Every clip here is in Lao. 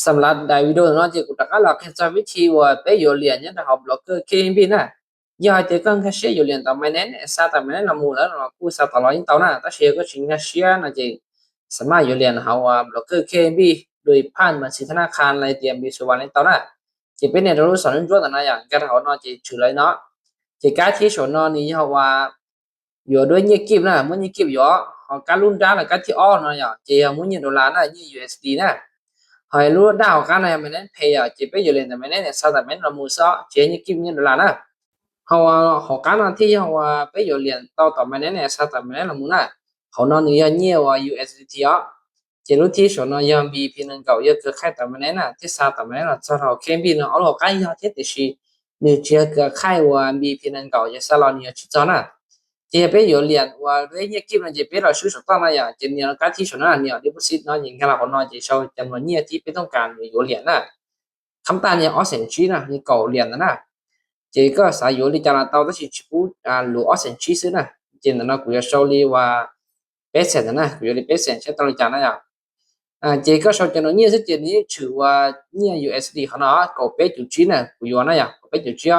ສຳລັບໃນວິດີໂອເນາະ ເຈຍກູຕະກະລາວເຮັດສອນວິທີວ່າໄປຢວນຫຼຽນຍັງໄດ້ເຮົາບລັອກເກີເຄເອັມບີນະ. ຢາກໃຫ້ເຈຍການແຄເຊຢວນຫຼຽນຕໍ່ໄມແນນ ແອດຊາຕໍ່ໄມແນນລະໝູ່ແລ້ວເນາະ ກູຊາຕະຫຼອດຍັງເຕົານະ ຕາເຊກໍຊິງາເຊນະ ເຈສາມາດຢວນຫຼຽນເຮົາວ່າບລັອກເກີເຄເອັມບີໂດຍຜ່ານບັນຊີທະນາຄານໄລຕຽມບີສະຫວັນຍັງເຕົານະ. ເຈເປັນແນວທາງສອນຍົວນນະ ຢ່າງການເຮົາເນາະ ເຈຖືເລີຍເນາະ ເຈກາທີ່ສອນນອນນີ້ເຮົາວ່າ ຢວນດ້ວຍເງິນກີບນະ ເມື່ອເງິນກີບຢວນ ເຮົາກາລຸນດາລະກາທີ່ອອກເນາະ ເຈເຮົາໝູ່ເງິນໂດລານະ ເງິນຢູເອັສດີນະ ເຮົາໃຫ້ລຸນດາເຮົາການະ ແມນແນນເພຍ ເຈໄປຢວນຫຼຽນຕໍ່ແມນແນນ ແອດຊາຕໍ່ແມນແນນລະໝູ່ຊະ ເຈເງິນກີບເງິນໂດລານະ. ເຮົາເຮົາການນະທີ່ເຮົາວ່າໄປຢວນຫຼຽນຕໍ່ຕໍ່ແມນແນນ ແອດຊາຕໍ່ແມນແນນລະໝູ່ນະ ເຮົານອນນີ້ເງິນວ່າຢູເອັສດີເນາະ ເຈລຸນທີ່ສອນນອນ ເງິນບີພີໜຶ່ງເກົ້າ ເງິນເກືອໄຂຕໍ່ແມນແນນນະ ເຈສາມຕໍ່ແມນແນນລະຊະເຮົາເຄເອັມບີນະ ເອົາເຮົາການເຮົາເທດເດຊີ ໜຶ່ງເຈເກືອໄຂວ່າເງິນບີພີໜຶ່ງເກົ້າ ເຈສາມລອນນີ້ເອົາຊິຈອນນະ. ເຈໄປຢວນຫຼຽນວ່າດ້ວຍເງິນກີບນະ ເຈໄປລອງຊື້ສະຕັອກນະ ຢ່າງເຈເນຍກາທີ່ສອນນອນນີ້ ເດໂປຊິດເນາະ ຍິງກາລາວເນາະ ເຈເຊົາຈຳນວນເງິນທີ່ເປັນຕ້ອງການຢວນຫຼຽນນະ. ຄຳຕານີ້ອອກເສັນຊີນະ ນີ້ເກົ້າຫຼຽນນະ ເຈກໍສາຢວນລີຈາລາເຕົາ ຕາຊິຊິປູອາ ຫຼູອອກເສັນຊີຊື່ນະ ເຈນນະ ກູຢາເຊົາລີວ່າເປັນເຊັນນະ ກູຢາລີເປັນເຊັນເຊັນຕະລິຈານະ ອາ ເຈກໍເຊົາຈຳນວນເງິນຊື່ ເຈນີ້ຖືວ່າເງິນຢູເອັສດີເຮົາເນາະ ກໍເປັນຈຸດຈີນະ ກູຢວນນະ ກໍເປັນຈຸດຈີນ.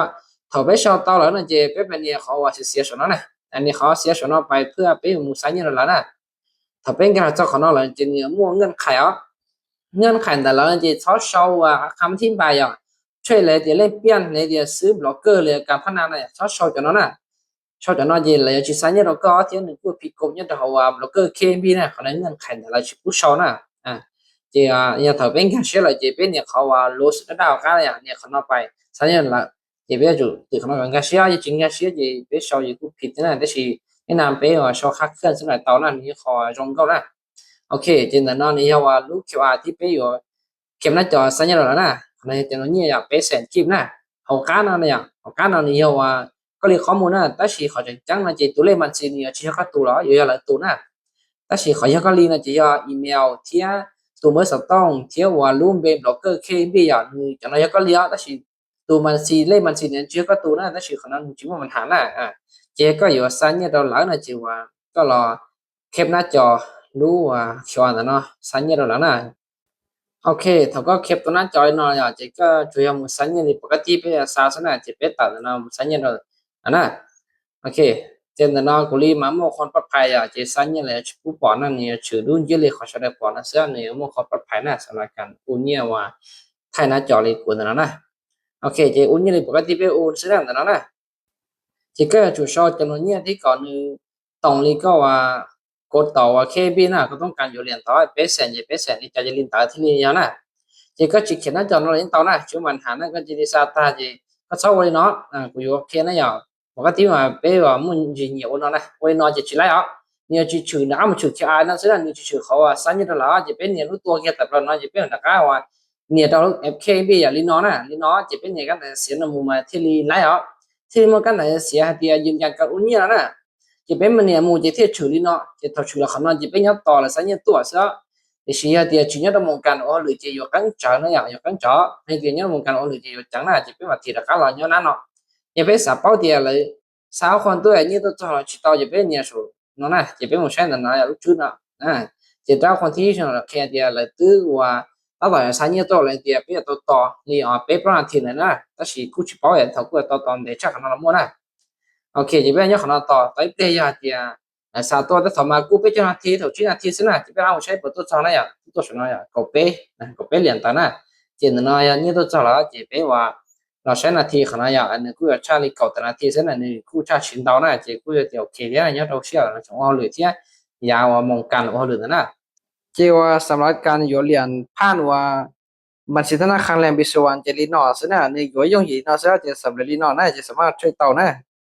ເຮົາໄປເຊົາເຕົາແລ້ວນະ ເຈເປັນແບບນີ້ເຮົາວ່າຊິເສຍສ່ວນເນາະນະ ອັນນີ້ເຮົາເສຍສ່ວນເນາະໄປເພື່ອໄປໝູ່ສາຍເງິນໂດລານະ. ເຮົາເປັນການເຮົາເຈົ້າຂອງເຮົາແລ້ວ ເຈນີ້ໝູ່ເງື່ອນໄຂເອົາ ເງື່ອນໄຂແຕ່ລະເຮົາເຈົ້າເຊົາວ່າຄຳອະທິບາຍເອົາ ເທຣດແລະເດຍແລກປ່ຽນແລະເດຍຊື້ບລັອກເກີແລະການພະນັນນະ ເຊົາເຈົ້າເນາະນະ. ເຊົາເຈົ້າເນາະ ເຈແລະຊິສາຍເງິນໂດລາກໍເທດໜຶ່ງກູພີກົບຍັງເຮົາວ່າບລັອກເກີເຄເອັມບີນະ ເຂົາໃນເງື່ອນໄຂແຕ່ລະຊິປູເຊົານະ ອາ ເຈອາ ຍັງເທົ່າເປັນການເຊລະ ເຈເປັນເນຍເຂົາວ່າໂລສະດາວການນະ ເນຍເຂົາເນາະໄປສາຍເງິນລະ ເຈໄປຈຸດທີ່ຂະໜາດການເຊຍ ຈິງກາເຊຍ ເຈໄປຊອກຢູ່ກູຜິດນະ ແຕ່ຊິແນະນຳໄປວ່າຊອກຄາເຄື່ອນສຳລັບເຕົານັ້ນ ມີຂໍ້ຈອງເກົ່ານະ. ໂອເຄ ເຈນນະເນາະ ນີ້ເຮົາວ່າລູກເຄວອາທີ່ໄປຢູ່ເຂັມໜ້າຈໍສັນຍານໂດລານະ ໃນຈຳນວນນີ້ຢາກໄປແສນກີບນະ. ເຮົາການເນາະ ເຮົາການເນາະ ນີ້ເຮົາວ່າກໍເລີຍຂໍ້ມູນນະ ຕາຊິຂໍຈັງໆນະ ເຈຕົວເລກບັນຊີນີ້ຊິເຂົ້າຕົວລະ ຢູ່ລະຕົວນະ ຕາຊິຂໍຢາກກໍລີນະ ເຈຢາກອີເມວ ເທຍ ຕົວເບີສະຕ້ອງ ເທຍວ່າລູມເບບລັອກເກີເຄເອັມບີ ຢາກນີ້ຈັງນະ ຢາກກໍລີ ຕາຊິ ໂຕບັນຊີ ເລກບັນຊີນີ້ ເຈກໍໂຕນະ ແຕ່ຊິຂະໜາດ ມັນຊິບໍ່ມີບັນຫານະ ອາ ເຈກໍຢູ່ວ່າສາຍເງິນໂດລານະ ເຈວ່າກໍລໍແຄປໜ້າຈໍ ຫຼືວ່າເຄວອານະເນາະ ສາຍເງິນໂດລານະ. ໂອເຄ ເຮົາກໍແຄປໂຕໜ້າຈໍເນາະ ເຈກໍຈະເອົາສາຍເງິນປົກກະຕິໄປສາວຊະນະ ເຈໄປຕັດນະ ສາຍເງິນໂດລານະ. ໂອເຄ ເຈນນະເນາະ ກູລີມາໂມຄວາມປອດໄພ ເຈສາຍເງິນແລະ ຜູ້ປອນນັ້ນນີ້ ຊື່ດູນເຈເລຂອງຊາວໃດປອນນະ ເຊື່ອໃນໂມຄວາມປອດໄພນະ ສຳລັບການອູເນຍວ່າ ໄທໜ້າຈໍເລກວນນະນະ. ໂອເຄ ເຈອູນເງິນນີ້ປົກກະຕິໄປອູນຊື້ນັ້ນຕະນອນນະ ເຈກໍຈະຊອກຈຳນວນເງິນທີ່ກ່ອນໜຶ່ງຕ້ອງລີກໍວ່າກົດຕໍ່ວ່າເຄບີນະ ກໍຕ້ອງການຢູ່ຫຼຽນຕໍ່ເປີເຊັນ ເຈເປີເຊັນນີ້ຈະຫຼິ້ນຕາທີ່ນີ້ຍາວນະ ເຈກໍຊິຂຽນໜ້າຈໍນອນຫຼິ້ນຕໍ່ນະ ຈຸມັນຫານະ ກໍຈະໄດ້ຊາຕາເຈ ກໍຊອກໄວ້ເນາະ ອາ ກູຢູ່ໂອເຄນະຍາວ ປົກກະຕິວ່າເປັນວ່າມື້ນີ້ໂອນອນນະ ໂອນອນຈະຊິໄລ່ອອກ ນີ້ຈະຖືນະ ອາ ມັນຖືເຄອານະ ສະນັ້ນນີ້ຈະຖືເຂົາວ່າສາຍເງິນໂດລາ ຈະເປັນນີ້ຮູ້ຕົວເກັບແຕ່ລະນອນ ຈະເປັນຕະກາວ່າ ເນຍເຮົາເອັຟເຄບີ ຍາລີນອນນະ ລີນອນ ຈະເປັນເນຍກັນແຕ່ເສຍນຳໝູ່ມາເທລີໄລອອກ ເທລີມາກັນແຕ່ເສຍໃຫ້ເຕີຍຢືນຢັນກັນອຸນຍາລະນະ ຈະເປັນມາເນຍໝູ່ຈະເທຖືລີນອນ ຈະເທົ່າຖືລະຂະນອນ ຈະເປັນຍອດຕໍ່ລະສາຍເນຍຕົວເສຍ ຈະຊິເທຍຈະຍອດມອງກັນໂອຫຼືຈະຢູ່ກັງຈານະ ຍາຢູ່ກັງຈາ ໃຫ້ເຕີຍຍອດມອງກັນໂອຫຼືຈະຢູ່ຈັງນະ ຈະເປັນວ່າທີລະກະລອຍຍອດນະເນາະ ຈະເປັນສາເປົາເຕີຍເລີຍ ຊາວຄົນຕົວນີ້ຕົວຈອງລະຊິເຕົາຈະເປັນເນຍສູນອນນະ ຈະເປັນໝູ່ໃຊ້ນະນະ ລູກຈຸດນະ ອາ ຈະຕາຄົນທີ່ຊະນະແຄ່ເດຍລະ ຖືວ່າຕາຕໍ່ສາຍເນຍໂຕລະເດຍ ເປັນໂຕຕໍ່ນີ້ອອກເປັນປະມານທີນະນະ ຕາຊິກູຊິເປົາແອນເທົ່າກູຕໍ່ຕໍ່ເດຈາກນະລະໝົດນະ ໂອເຄ ຈະເປັນຍອດຂອງນະຕໍ່ ຕາເປຍາເດຍ ອາ ສາຕົວຕາຕໍ່ມາກູເປເຈົ້າໜ້າທີ່ເທົ່າທີ່ໜ້າທີ່ຊະນະ ຈະເປັນເອົາໃຊ້ເປີດຕົວຈອງນະ ຍາຕົວຈອງນະ ຍາກໍເປນະ ກໍເປນຫຼຽນຕານະ ເຈນນະນອຍານີ້ຕົວຈອງລະ ຈະເປັນວ່າ ລາວໃຊ້ໜ້າທີ່ຂອງລາວ ອັນນີ້ກູຈະຊາລີເກົາຕາໜ້າທີ່ເຊັ່ນ ອັນນີ້ກູຈະຊິນເຕົານະ ເຈກູຈະໂອເຄເດຍ ຍອດໂຕເຊຍລະຈະເອົາເລີຍເທຍ ຍາວ່າມອງກັນເອົາເລີຍນະ ເຈວ່າສຳລັບການຢວນຫຼຽນຜ່ານວ່າບັນຊີທະນາຄານແລນບີສະຫວັນ ເຈລີນອນຊະນະ ນີ້ຢວນຍົງເຈລີນອນຊະນະ ເຈສຳເລັດລີນອນນະ ເຈສາມາດເທຣດເຕົານະ